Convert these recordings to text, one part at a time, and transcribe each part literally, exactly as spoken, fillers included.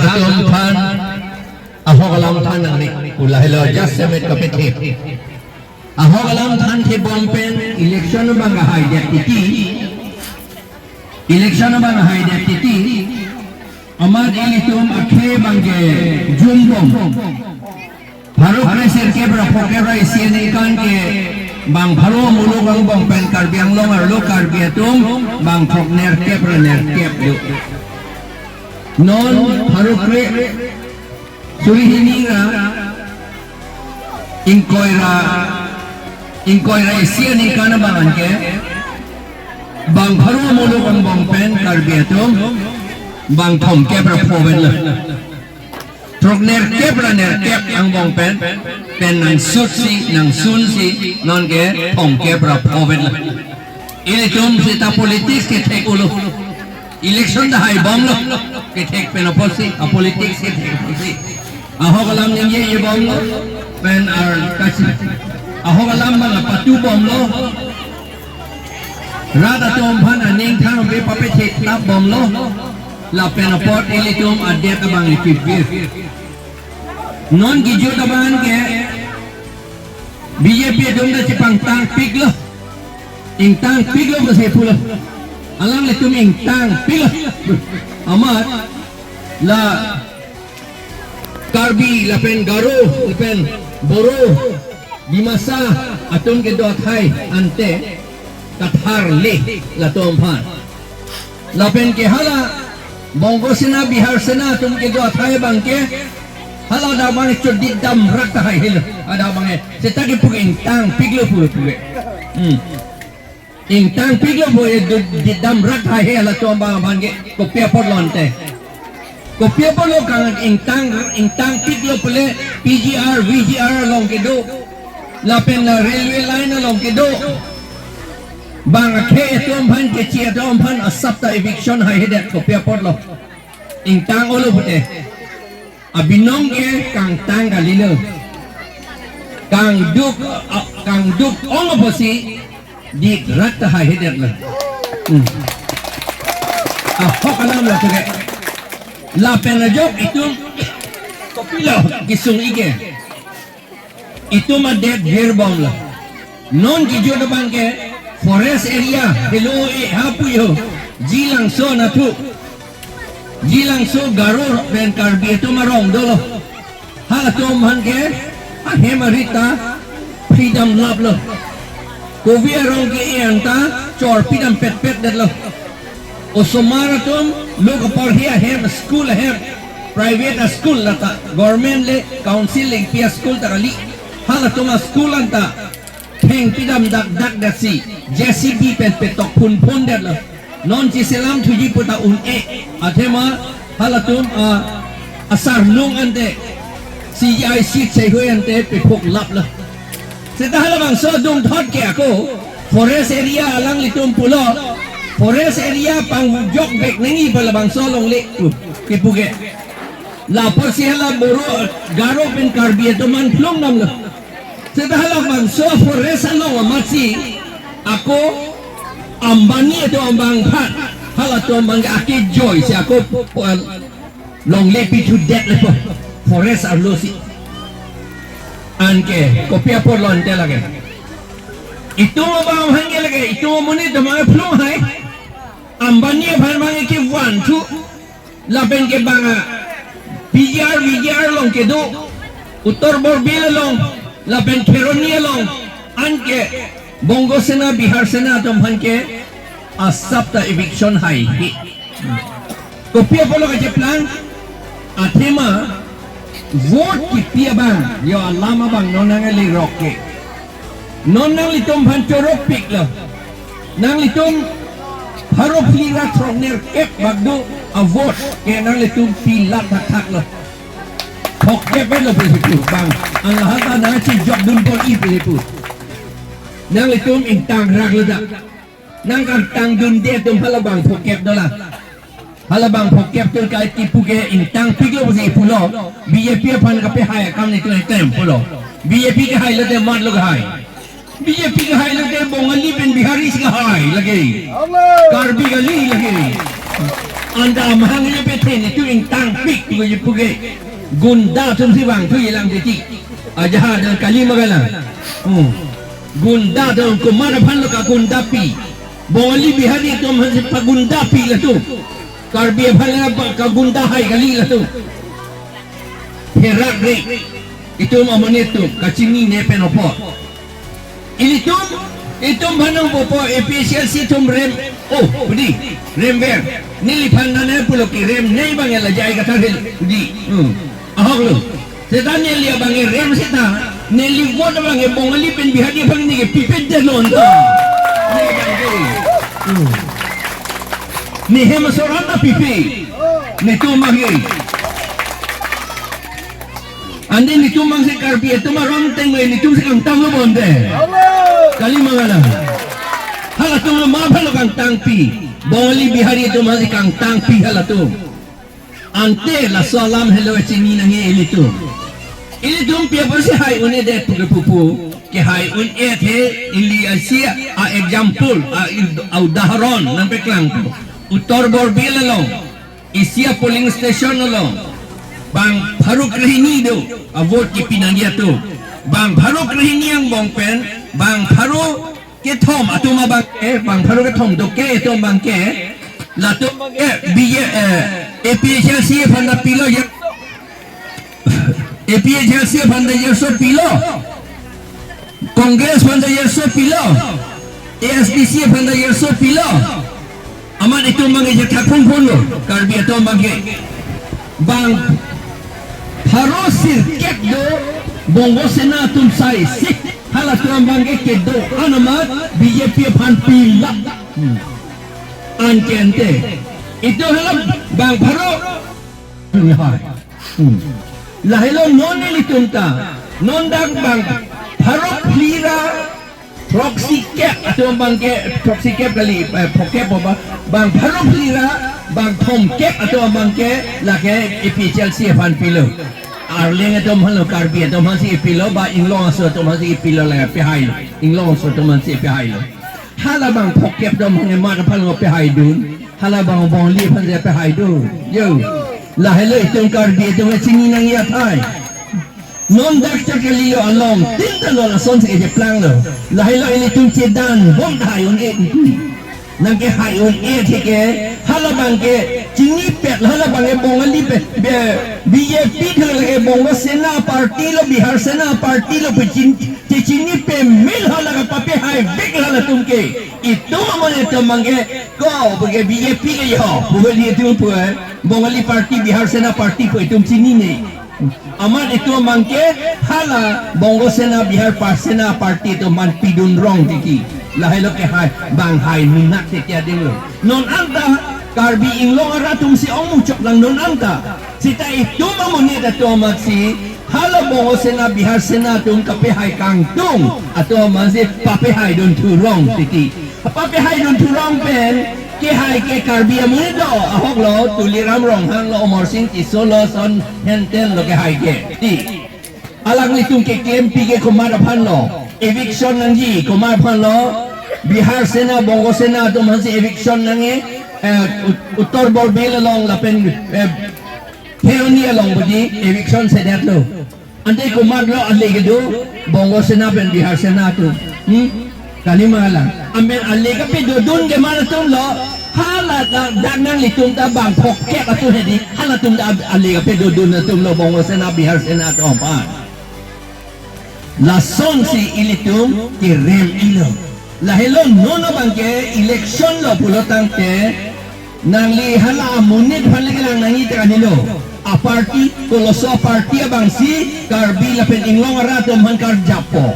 Alam than, ahok alam than nangni, ulahilo just a minute kapethip. Ahok alam than thepbom pen election abang kahai det titi. Election abang kahai det titi. Amat ilitum akhei abang ke jumbom. Pharo kre sirkep ra phokep ra isi aningkan ke bang pharo muluk angbong pen Karbi Anglong arlo Karbi atum bang throknerkep ra nerkep do. Non pharo kre suri hini ra ingkoi ra ingkoi ra isi aningkan abang ke bang pharo muluk angbong pen Karbi atum bang thomkep ra pho vet lo. Throknerkep ra nerkep angbong pen, pen nangsut si, nangsun si, non ke thomkep ra pho vet lo. Ilitum seta politics kethek ulo. Election ta haibom lo. Kethek pen apotsi, a politics kethek apotsi. Ahok alam ningje-je bomlo, pen ar kasi. Ahok alam abang patu bomlo. Rat atum aphan aning thang pe papethek tap bomlo. Lapen apot ilitum adet abang ikipir. Non kejut abang ke B J P atum ta chepangtangpiklo. Ingtangpiklo pusi pulo. Alanglitum ingtangpiklo. Amat la Karbi lapen Garo lapen Boro Dimasa atum kedo athai ante Kathar le latum aphan. Lapen ke hala Bongo Sena, Bihar Sena atum kedo athai abang ke hala dak abang chodit damrak tahai helo. Ada abang ke seta kepu ke ingtangpiklo pulo pulo. Hmm. Ingtangpiklo pulo, eh, du-, dit damrak tahai he halatum abang aphan ke kopi apotlo ante. Kopi apotlo kang ingtang, ingtangpiklo pule P G R, V G R along kedo. Lapen la railway line along kedo. Bang akhei atum aphan kechi atum aphan asap ta eviction haihedet kopi apotlo. Ingtang-olo pute. Abinong ke kangtang kalilo. Kangduk, ah, kangduk ong apotsi dit rat tahai hedetlo. Hmm. Ahok alam lo tere. Lapen ajok itum kopilo kesung-ik ke. Itum adet virbomlo. Non kejut abang ke forest area helo e hapu yo. Jilangso nathu. Jilangso Garo pen Karbi atum arong dolo. Halatum aphan ke ahem arit ta pidam laplo. Kovi arong ke-e anta chor pidam petpet detlo. Osomar atum lo kaporhi ahem, school ahem, private a-school lata, government le council le kipi a-school ta kali. Halatum a-school anta theng pidam dakdak detsi J C B pen petok phunphun detlo. Non cheselam thuji pu ta un-e. Athema halatum a, asarlung ante C J I C chehoi ante pephok laplo. Seta halabangso adungthot ke ako forest area alanglitum pulo, forest area pangjok vek nangji pu labangso alongle pu kepu ke. La apotsi hala Boro, Garo pen Karbi atum an phlung damlo. Seta halabangso forest along amatsi ako Ambani atum abang phat halatum abang akejoi si ako pu-, longle pithu det lepo forest arlo si. Anke kopi apotlo ante lake. Itum abang hangke lake, itum amonit abang phlung hai. Ambani aphan abang ke one, two. Lapen ke bang a P G R, V G R along kedo, Uttar Borbil along, lapen Kheroni along, anke Bongo Sena, Bihar Sena atum aphan ke asap ta eviction haihe. Kopi apotlo kacheplang, athema vote kipi abang, yo alam abang non nangle rok ke. Non nanglitum aphan choro piklo. Nanglitum pharo phli ra throknerkep bak do a-vote ke nanglitum pilat thakthaklo. Phokep lo pusi pu bang. Ang lahat ta nangchejokdun pon-i pusi pu. Nanglitum ingtangraklo ta. Nangkangtangdunde atum halabang phokep dolang. Halabang phokep atum ke kipu ke ingtangpiklo pusi pulo. B J P aphan kapehai akam netum item pulo. B J P kehai lote mat lo kehai. B J P kehai lote Bongali pen Bihari si kehai lake. Karbi kali lake. Anta amahang aja pethe netum ingtangpik tu aja puke. Gunda atum si vangthuji lang titi. Ajahak dan kali magalang. Hmm. Gunda atum komat aphan lo kagundapi. Bongali Bihari atum aphan si pagundapi latum. Karbi aphan lo pa-, kagundahai kali latum. Herak re. Itum amonit atum kachinine pen apot. Ilitum, itum aphan nangpupo A P H L C atum rem, oh, budi, remver. Neliphan nane pulo ke remnei abang la jai kathar hel, budi. Hmm. Ahok lo. Seta neli abang rem seta, neli vote abang Bongali pen Bihari aphan neke pipedetlo anta. Ne abang ke. Hmm. Ne hem asoran ta pipe. Netum abang ke. Ante netum abang si Karbi atum aron teng le netum si kangtang lo bonte. Kali magalang. Halatum lo ma aphan lo kangtangpi. Bongali Bihari atum aphan si kangtangpi halatum. Ante laso alam helo chini nangji ilitum. Ilitum pi apotsi hai un-edet puke pupu. Kehai un-edet he ili isi a-example, a-, a-udaharon nangpaklangpo. Uttar Borbil along. Isi a-polling station along bang pharo krehini do a-vote kipi nangji atum. Bang pharo krehini angbong pen bang pharo kethom atum abang ke, bang pharo kethom do ke atum abang ke, latum abang ke B J, eh, A P H L C aphan ta pilo ya. A P H L C aphan ta yerso pilo. Congress aphan ta yerso pilo. A S D C aphan ta yerso pilo. Amat itum abang ke jethak phunphun lo. Karbi atum abang ke. Bang pharo sirkep do Bongo Sena atum sai si. Halatum abang ke kedo-an amat B J P aphan pilo. Hmm. Anke ante. Itum hala bang pharo Hai. Hmm. Lahelo non nelitum ta. Non dak bang pharo phli ra throksi kep atum abang ke, throksi kep kali, eh, phokep oba. Bang pharo phli ra bang thomkep atum abang ke lake A P H L C aphan pilo. Arleng atum aphan lo, Karbi atum aphan si pilo, ba inglong aso atum aphan si pilo, lake pehai lo. Inglong aso atum aphan si pehai lo. Hala bang phokep atum abang ke mat aphan lo pehaidun. Hala bang Bongali aphan si pehaidun. Yo. Lahelo itum Karbi atum chini nangji athai. Non dak chakali lo along. Tin ta lo lason si kejeplang lo. Lahelo ilitum chedan bom hai un-e. Nangkehai un-e theke. Hala bang ke chinipet, hala bang ke Bongali pe, be, B J P thek lake Bongo Sena party lo, Bihar Sena party lo, pe chin, che chini pame lo hala kapapehai bek lo halatum ke. Itum amonit atum abang ke, ko, puke B J P ke yo, puke di itum pu, eh, Bongali party, Bihar Sena party pu itum chinine. Amat itum abang ke, hala Bongo Sena, Bihar pa-, Sena party atum aphan pidun rong titi. Lahelo kehai, bang hai nunak titi ading lo. Non anta, Karbi inglong arat atum si ong muchok lang non anta. Seta itum amonit atum amat si, hala Bongo Sena, Bihar Sena atum kapehai kangtung atum amat si papehaidun thurong titi. Papehaidun thurong pen kehai ke Karbi amonit do, ahok lo, Tuliram Ronghang lo, Amarsing Tisso lo, lason henten lo kehai ke. Ti. Alanglitum keklempi ke komat aphan lo. Eviction nangji komat aphan lo. Bihar Sena, Bongo Sena atum aphan si eviction nangji, eh, Ut-, Uttar Borbil along lapen, eh, Kheoni along budi eviction sedetlo. Ante komat lo ale kedo, Bongo Sena pen Bihar Sena atum. Hmm? Kali magalang. Amen ale kapedodun ke komat atum lo, hala ta dak nanglitum ta bang phokep atum hedi, halatum ta ale kapedodun atum lo Bongo Sena, Bihar Sena atum aphan. Lasonsi ilitum kerem-ilo. Lahelo non abang ke election lo pulo tangte, nangli hala amonit aphan le kelang nangji te kanilo. Aparty, koloso aparty abang si Karbi lapen inglong arat atum aphan karjappo.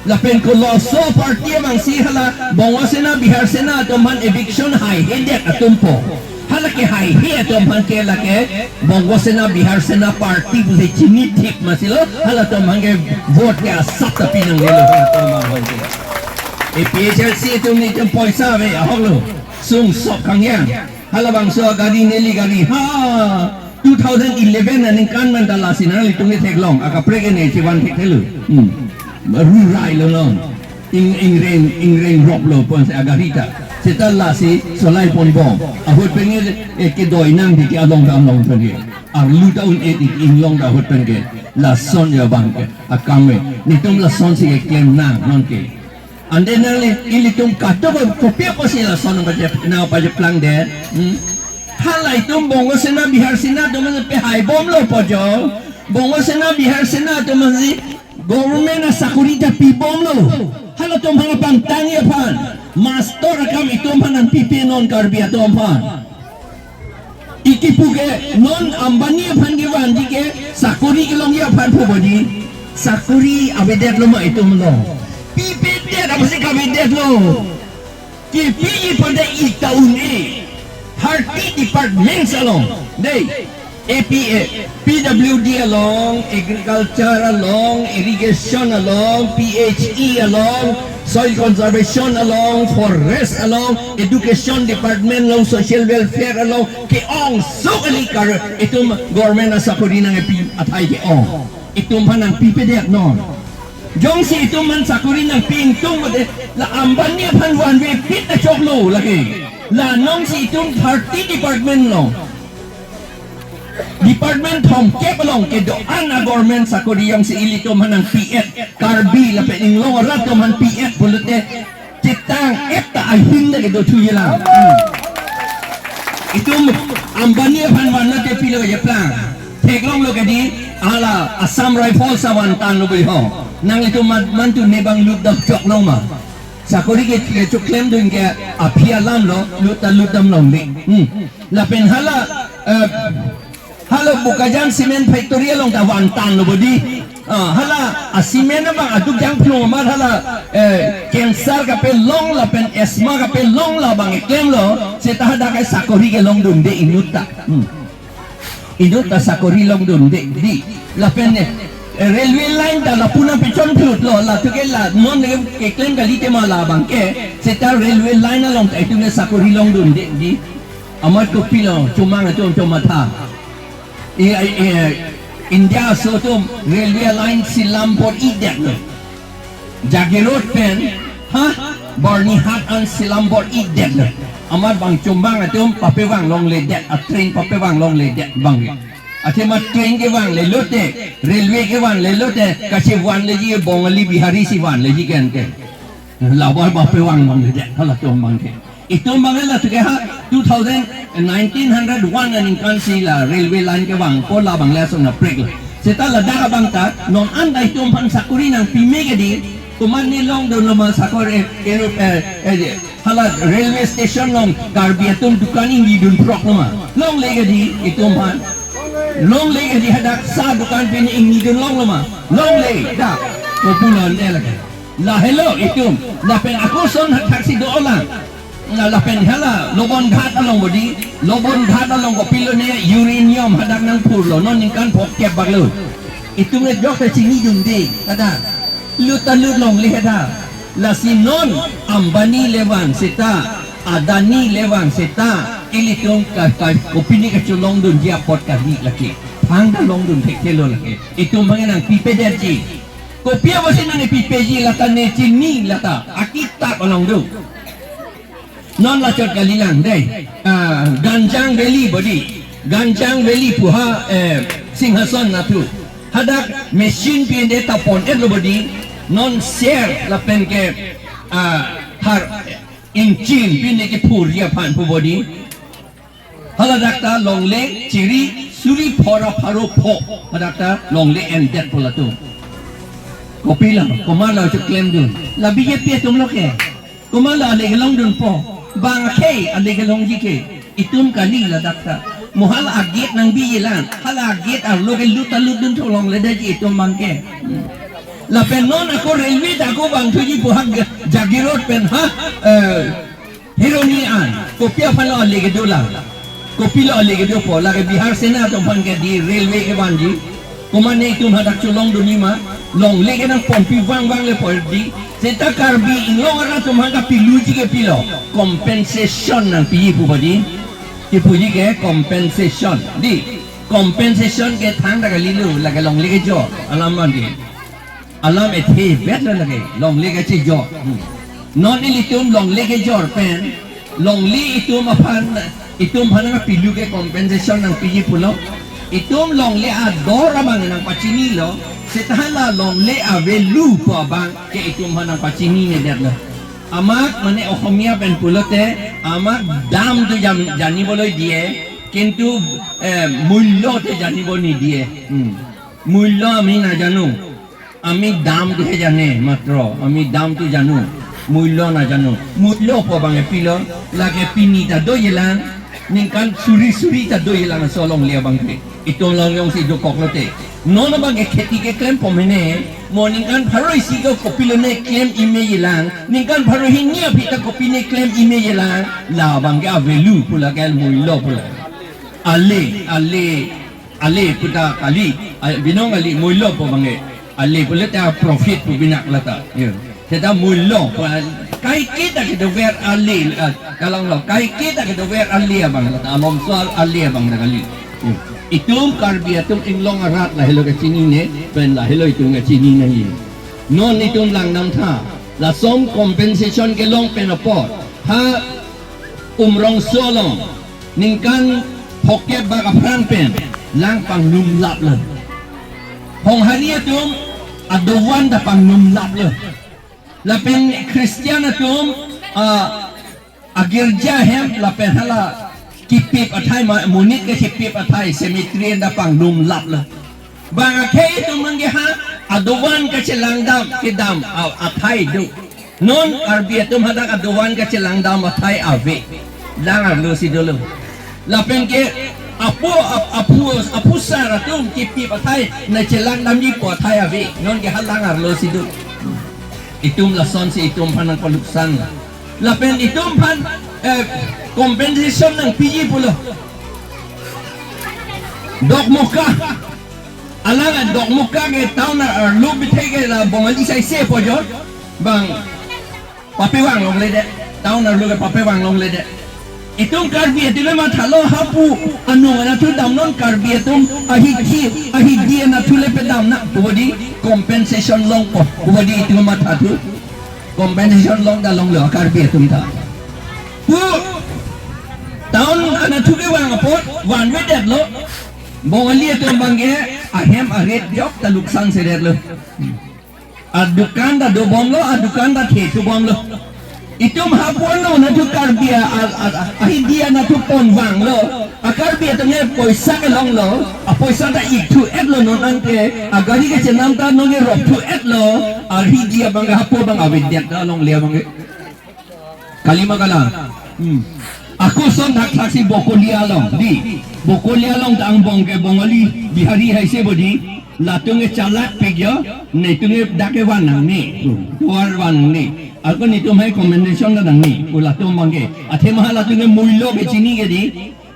Lapen koloso aparty abang si hala Bongo Sena, Bihar Sena atum aphan eviction haihedet atumpo. Hala kehaihe atum aphan ke lake Bongo Sena, Bihar Sena party pusi chinithip masi lo, halatum aphan ke vote ke asap ta pinanglelo halatum aphan ke. A P H L C atum netum poisa ave ahok lo. Sung sop kangyang. Halabangso agari neli gari. Ha! Two thousand eleven aningkan man ta lasi nanglitum ketheklong. Akaprek ne chevan thekthelo. Hmm. Rurai lo non. Ing, ingreng, ingreng rop lo pon si agari ta. Seta lasi solai ponbom. Ahut pen ke, eh, kedoi nangji ke along ta along pen ke. Arlu ta un-e ti inglong ta ahut pen ke. Lason ya bang ke. Akam ke. Netum lasonsi keklem nang non ke. Ante nangli ilitum kato ko kopi apotsi lason nangpaje, nangpajeplangdet. Hmm? Hala itum Bongo Sena, Bihar Sena atum aphan pehaibomlo pojol. Bongo Sena, Bihar Sena atum aphansi government asakori ta pibomlo. Halatum aphan pangtangji aphan. Master akam itum aphan nangpipe non Karbi atum aphan. Ikipu ke non Ambani aphan kevanji ke sakori kelongji aphan pu bodi. Sakori avedetlo ma itum along. Pipedet apotsi kavedetlo. Kepiji pade ita un-e. Thirty departments along. Dei. A P A, P W D along, agriculture along, irrigation along, P H E along, soil conservation along, forest along, education department along, social welfare along, ke-ong sok alikar itum government asakori nangkepi athai ke-ong. Itum aphan nangpipedet non. Jongsi itum aphan sakori nangpi ingtung mate la Ambani aphan vanve pit ta choklo lake. La nongsi itum thirty department along. Department thomkep along kedo-an a-government sakori jongsi ilitum aphan nangpi-et, Karbi lapen inglong arat atum aphan pi-et pulote chetang-et ta ahin ta kedo thujilang. Hmm. Itum Ambani aphan vanlo te pilo kejeplang. Theklonglo kedi hala Assam Rifles avantanlo bui ho. Nanglitum man, mantu ne bang lut dam choklong ma. Sakori ke, kechoklemdun ke aphi alamlo, lut ta lut dam longle. Hmm. Lapen hala, eh, hala Bokajan Cement Factory along ta vantanlo bodi. Ah, hala a-cement abang aduk jangphlung amat hala, eh, cancer kapelong lapen asthma kapelong labang keklemlo, seta hadak ke sakori kelongdunde inut ta. Hmm. Inut ta sakori longdunde, dei. Lapen, eh, railway line ta lapu nangpechonphutlo, la tuke la non le keklem kali tema labang ke, seta railway line along ta itum ke sakori longdunde, dei. Amat kopilo, chomang atum chomatha. I, i, i, India aso atum railway line si lam bor-idetlo. Jagiroad pen, ha, Byrnihat an si lam bor-idetlo. Amat bang chomang atum papevang longledet, a-train papevang longledet bang. Athema train kevanglelote, railway kevanglelote, kachevanleji Bongali Bihari si vanleji kente. Labar papevang longledet, halatum bang ke. Itum bang la tuke ha, two thousand, nineteen hundred one aningkan si la railway line kevangpo labang le ason apreklo. Seta ladak abang ta, non anta itum aphan sakori nangpime kedi, komatne longdunlo ma sakori, eh, eh, eh, hala railway station along Karbi atum dukan ingnidun phroklo ma. Longle kedi itum aphan. Longle kedi hadak sa dukan pini ingnidun longlo ma. Longle, da. Kopulon de lake. Lahelo itum, lapen ako ason hadak si do-olang. Na lapen hala, Lobon Ghat along bodi, Lobon Ghat along kopilo ne uranium hadak nangphurlo, non ningkan phongkep baklo. Itum le jok ta chinidunde, hadak. Lut ta lut longle hadak. Lasi non, Ambani le van seta, Adani le van seta, ilitum ka, ka, kopine kacholongdunji apot kali lake. Thangta longdun thekthe lo lake. Itum bang nangpipedetji. Kopi apotsi nangpipeji lata ne chini lata. Akitap along do. Non lachot kalilang dei. Ah, Ganjang Valley bodi. Ganjang Valley pu ha, eh, Singhason nathu. Hadak machine pinde tapon-etlo bodi. Non ser lapen ke, ah, har engine pinde kephurji aphan pu bodi. Haladak ta longle chiri suri phora pharo pho. Hadak ta longle endetpo latum. Kopilo, komatlo choklemdun. La B J P atumlo ke. Komatlo ale kelongdunpo. Bang akhei ale kelongji ke. Itum kali ladak ta. Mo hala a-gate nangbijilang. Hala a-gate arlo ke lut ta lutdun tholongledetji itum bang ke. Hmm. Lapen non ako railway ta ako vangthuji pu ha Jagiroad pen ha, eh, Hironi an, kopi aphanlo ale kedolang. Kopilo ale kedopo, lake Bihar Sena atum aphan ke dei railway kevanji. Komatne itum hadak cholongdunji ma, longle ke nangponpi vangvang lepo dei. Seta Karbi Anglong arat atum aphan kapiluji ke pilo, compensation nangpiji pu bodi. Kipuji ke compensation. Dei, compensation ke thangta kalilo, lake longle kejor, alam bang ke. Alam ethe bet lo lake, longle kachejor. Hmm. Non ilitum longle kejor pen, Longle itum aphan, itum aphan nangpilu ke compensation nangpiji pulo. Itum longle ador abang nangpachinilo. Seta hala longle a-value pu abang ke itum aphan nangpachinine detlo. Amak mane Ohomia pen pulote, amak dam tu jam, janiboloi diye, kintu, eh, mullo te janibo nidiye. Hmm. Mullo ami najanu. Ami dam tu he jane matro, ami dam tu janu, mullo najanu. Mullo pu abang pilo, lake pini ta doyelang, ningkan suri suri ta doyelang aso longle abang ke. Itum along jongsi dokoklote. Non abang ke kheti keklem pon mene, mo ningkan pharo isi ke kopilone klem imeyelang, ningkan pharo hini aphi ta kopine klem imeyelang, la abang ke a-value pu lake, mullo pu lake. Ale, ale, ale pu ta kali, a, binong kali, mullo pu abang ke. Ale pulote a-profit pu binak lata. Ya. Seta mullo pu, a, kaike ta kedover ale, a, kalanglo, kaike ta kedover ale abang lata, alomso ale abang ta kali. Ya. Itum Karbi atum inglong arat lahelo kachinine, pen lahelo itum kachinine ye. Non itum langdamtha, lason compensation kelong pen apot, ha Umrongso along, ningkan phokep bak aphrang pen lang panglumlaplo. Honghari atum adovan ta panglumlaplo. Lapen Christian atum, a, agirja hem lapen hala kipip athai ma, monit kachipip athai cemetery anta panglumlaplo. Bang akhei itum abang ke ha adovan kachelangdam kedam a-, athai do. Non Karbi atum hadak adovan kachelangdam athai ave. Lang arlo si dolo. Lapen ke apo ap-, aphu, aphusar atum kipip athai nangchelangdamji pu athai ave. Non ke ha lang arlo si do. Itum lasonsi itum aphan nangpaluksan la. Lapen itum aphan, eh, compensation nangpiji pulo. Dokmoka. Alang Dokmoka ke town arlo bithek ke la Bongali saise pojor. Bang papevang longledet. Town arlo ke papevang longledet. Itum Karbi atum le mathalo hapu anung anatthu damnon Karbi atum ahithi ahidi anatthu le pedamnang. Kobodi compensation longpo. Kobodi itum mathathu. Compensation long ta longlo Karbi atum ta. Pu town anatthu kevang apot vanvedetlo. Bongali atum abang ke ahem arit jok ta luksan sedetlo. Adukan ta dobomlo, adukan ta thethubomlo. Itum hapu anung anatthu Karbi a, a, a, ahidi anatthu ponvanglo. A Karbi atum ke poisa kelonglo. Apoisa ta ikthu-etlo non ante. Agari kachenam ta non ke ropthu-etlo. Ahidi abang ke hapu abang avedet ta longle abang ke. Kalima kalang. Hmm. Ako son thakthaksi Bokolia along. Di. Bokolia along ta angbong ke Bongali Bihari haise bodi. Latum ke chalak pik yo. Netum ke dak kevan nangne. Tuar van nangne. Ako netum hai compensation ta nangne. Ko latum abang ke. Athema latum ke mullo kechini ke di.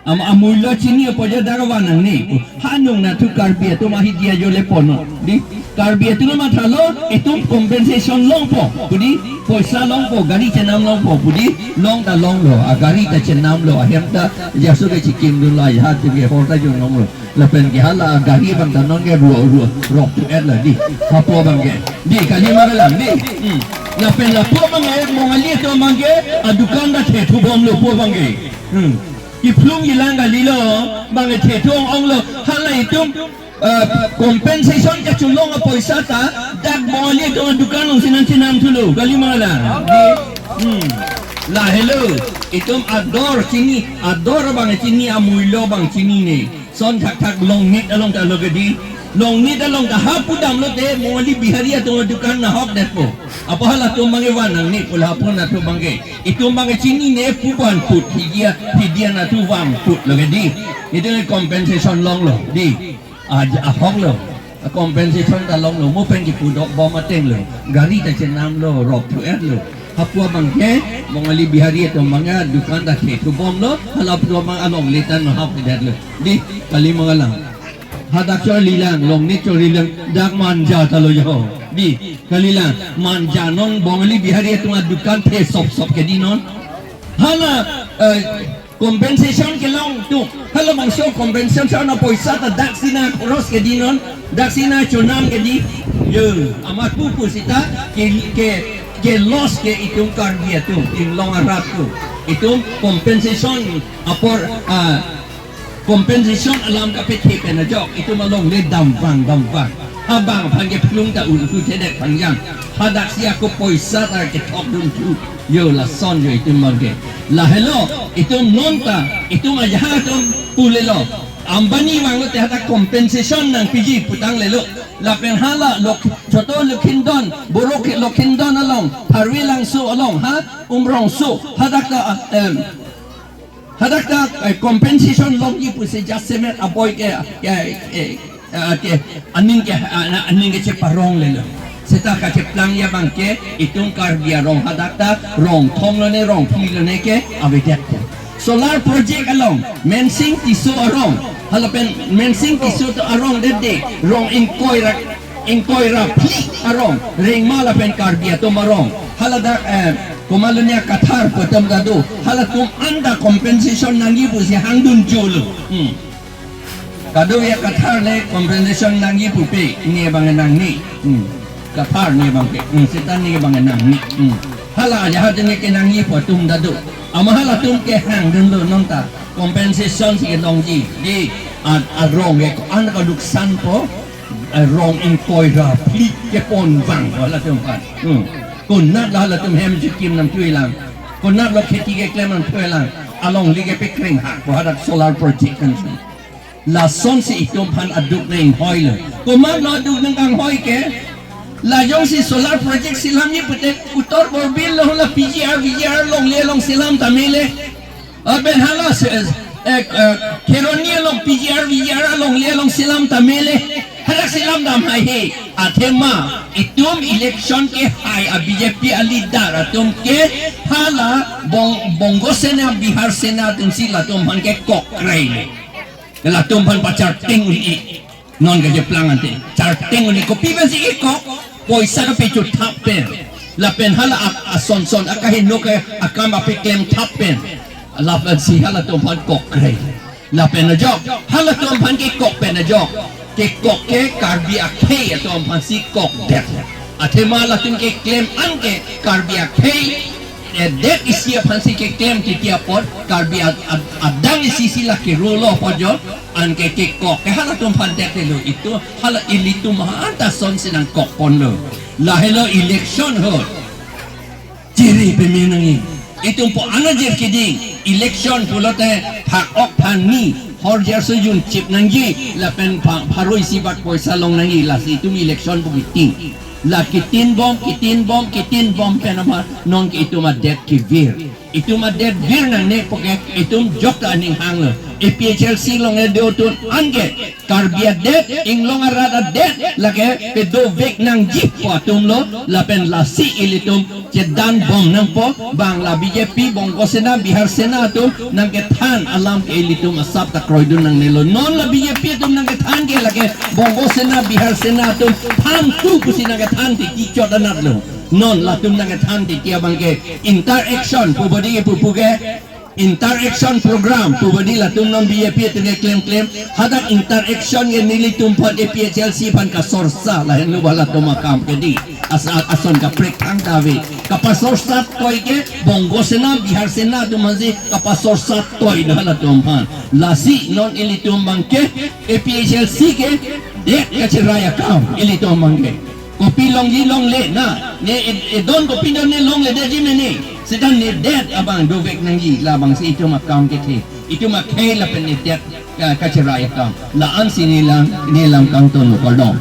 Am-, amullo chini apoja dak van nangne. Ha anung anatthu Karbi atum ahidi ajo le ponnon. Di, Karbi atum mathalo, itum compensation longpo. Kodi, poisa longpo, gari chenam longpo. Kodi, long ta longlo. Agari ta chenamlo. Ahem ta jaso ke chikimdunlo. Aja atum ke hor ta jun longlo. Lapen ke hala gari abang ta non ke ruo ruo. Ropthu-etlo di. Hapu abang ke. Di, kalima kalang di. Hmm. Lapen lapu abang ke, Bongali atum abang ke, adukan ta thethubomlo pu abang ke. Hmm. Kiphlung ilang kalilo, bang thethu ong-onglo, hala itum, eh, compensation kachelong apoisa ta, dak Bongali atum adukan alongsi nangchenamthulo, kalima kalang. Hmm. Lahelo, itum ador chini, ador abang chini, amullo abang chinine. Son thakthak Longnit along ta lo kedi. Longnit along ta hapu damlote, Bongali Bihari atum adukan nahokdetpo. Apo halatum abang ke van nangne pu la hapu anatthu abang ke. Itum abang ke chinine pu vanput, hidia, hidia anatthu vanputlo kedi. Itum ke compensation longlo, di. Aja ahoklo. Compensation ta longlo, mo pen kipudokbom atenglo. Gari ta chenamlo, ropthu-etlo. Hapu abang ke, Bongali Bihari atum abang ke, dukan ta thethubomlo, hala pu abang alongle ta nahokdetlo. Di, kalima kalang. Hadak cholilang, Longnit cholilang, dak Manja ta lo jo. Di, kalilang, Manja non Bongali Bihari atum adukan thesopsop kedi non. Hala, eh, compensation kelong tu. Halabangso compensation apoisa ta daksi nangkross kedi non, daksi nangchonam kedi. Yo, amat pupu sita ke, ke, ke loss ke itum Karbi atum, inglong arat atum. Itum compensation apor, ah, compensation alam kapethe pen ajok itum alongle damvang damvang. Abang aphan ke phlung ta un-u thedet phangjang. Hadaksi ako poisa ta kethok dun thu. Yo lason yo itum abang ke. Lahelo itum non ta itum ajahak atum pulelo. Ambani vanglote hadak compensation nangpiji pu tanglelo. Lapen hala lok choto Lokhindon, Boro ke Lokhindon along, Tharve Langso along, ha, Umrongso, hadak ta, ah, em, hadak ta, eh, compensation longji pusi jasemet aboi ke, ke, eh, eh, ke, aning ke, ah, aning ke cheparonglelo. Seta kacheplangji abang ke, itum Karbi arong hadak ta, rong thom lone, rong phli lone ke, avedet ko. Solar project along, Mensing Tisso arong, halapen Mensing Tisso to arong dede, rong ingkoi ra, ingkoi ra phli arong, Rengma lapen Karbi atum arong, haladak, eh, komat lone Kathar pu atum ta do, halatum anta compensation nangji pusi hangdun jolo. Hmm. Kadokave Kathar le compensation nangji pupe, ne abang nangne. Hmm. Kathar ne abang ke, hmm, seta ne abang nangne. Hmm. Hala ajahak ne kenangji pu atum ta do. Amat halatum ke hangdunlo non ta. Compensation si kelongji. Di, a, arong ke ko-an kaluksan po, arong ingkoi ra phli kepon vang po halatum aphan. Hmm. Konat la halatum hem chikim nangthulang. Konat lo kheti keklem nangthulang. Alongle ke pekreng hak po hadak solar project kan. Lasonsi itum aphan aduk nanghoilo. Komatlo aduk nangkanghoi ke? La jongsi solar project selamji pute Uttar Borbil lo la P G R, V G R alongle along selam tame le. Lapen hala se, eh, eh, Kheroni along P G R, V G R alongle along selam tame le. Hadak selam dam haihe. Athema itum election kehai a B J P a leader atum ke hala Bong-, Bongo Sena, Bihar Sena atumsi latum aphan kekokre le. Latum aphan pacharteng un-e. Non kacheplang ante. Charteng un-e. Kopi pensi kekok? Poisa kapecho thap pen. Lapen hala ak-, asonson akaheno ke akam apeklem thap pen. Lapensi halatum aphan kokre. Lapen ajok halatum aphan kekok pen ajok. Kekok ke Karbi akhei atum aphansi kokdet. Athema latum keklem an ke Karbi akhei, eh, det isi aphansi keklem titi apot, Karbi ad-, ad-, adang isi si la kerolo apot jo, anke kekok ke halatum aphan detlo, itum hala ilitum anta sonsi nangkokponlo. Lahelo election ahut chiri peme nangji. Itum po anajir keding, election pulote phak-ok phak-ni, horjar sujun chip nangji, lapen pha-, pharo isi bak poisa long nangji, lasi itum election pu kiting. La kitin bom, kitin bom, kitin bom pen amat nonke itum adet kevir. Itum adet vir nangne puke itum jok ta aning hanglo. A P H L C along edo tun anke Karbi adet, inglong arat adet, lake pedovek nangji pu atumlo, lapen lasi ilitum chedan bom nangpo, bang la B J P, Bongo Sena, Bihar Sena atum nangkethan alam ke ilitum asap ta kroidun nangnelo. Non la B J P atum nangkethan ke lake Bongo Sena, Bihar Sena atum than tu pusi nangkethan titi chot anatlo. Non latum nangkethan titi abang ke interaction pu bodi ke pupu ke interaction program pu bodi latum non B J P atum ke klemklem. Hadak interaction ke nelitum aphan A P H L C aphan kasorsa lahenlo ba latum akam ke di. As-, ason kaprek thangta ave. Kapasorsa toi ke Bongo Sena, Bihar Sena atum aphansi kapasorsa toi do latum aphan. Lasi non ilitum abang ke A P H L C ke det kacherai akam ilitum abang ke. Kopi longji longle na, ne ed-, edon kopi don ne longledetji mene. Seta ne det abang dovek nangji, labangsi itum akam kethe. Itum akhei lapen ne det ka-, kacherai akam. La-ansi nelam, nelam kangtonlo, kardom.